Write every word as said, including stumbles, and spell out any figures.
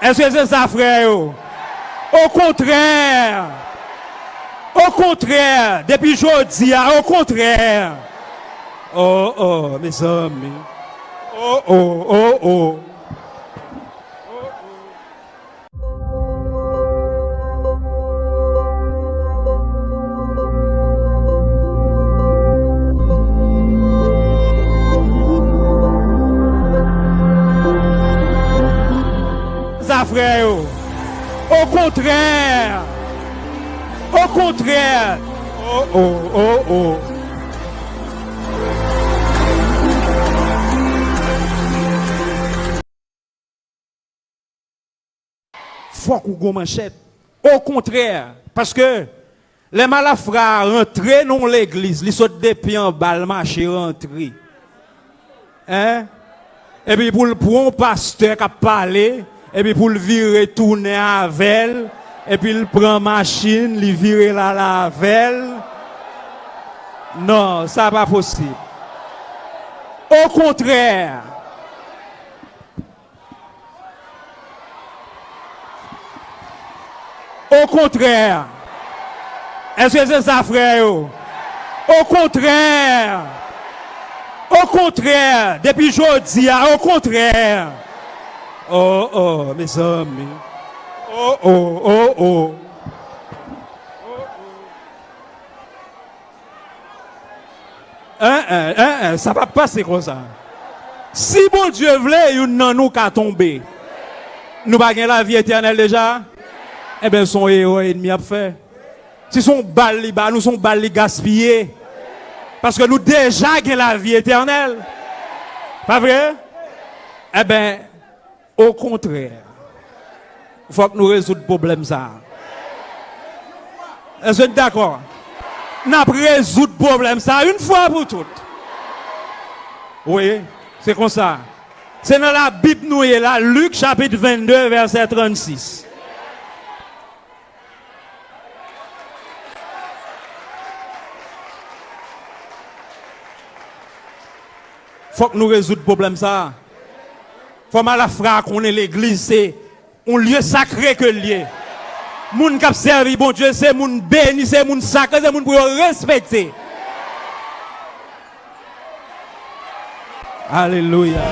Èske se sa, frè yo? Okontrè! Okontrè! Depi jodi a, okontrè! Oh, oh, mezanmi. Oh, oh, oh, oh. Sa, frè yo. Okontrè. Okontrè. Oh, oh, oh, oh. Fòk ou gon manchèt. Okontrè, paske lè malafra a rantre nan yon legliz, li sot depi anba, l mache rantre. Hein? Epi pou l pran yon pastè k ap pale, epi pou l vire tounen avè l, epi l pran machin, li vire l ale avè l. Non, sa pa posib. Okontrè, Okontrè. Èske se sa, frè yo? Okontrè. Okontrè. Depi jodi a, okontrè. Oh, oh, mezanmi. Oh, oh, oh, oh. En, en, en, en, sa p ap pase konsa. Si Bondye vle, youn nan nou ka tonbe. Nou pa gen lavi etènèl deja? Enben, se yon erè ènmi ap fè. Si se yon bal li ba nou, se yon bal li gaspiye. Paske nou deja gen lavi etènèl. Pa vre? Enben, Okontrè, fòk nou rezoud pwoblèm sa a. Èske n dakò? N ap rezoud pwoblèm sa a yon fwa pou tout. Wi, se konsa. Se nan Labib nou ye la, Lik chapit vennde, vèsè trannsis. Fòk nou rezoud pwoblèm sa a. Fò malafra a konnen legliz se yon lye sakre ke l ye. Moun k ap sèvi Bondye se moun beni, se moun sakre, se moun pou yo respekte. Alelouya.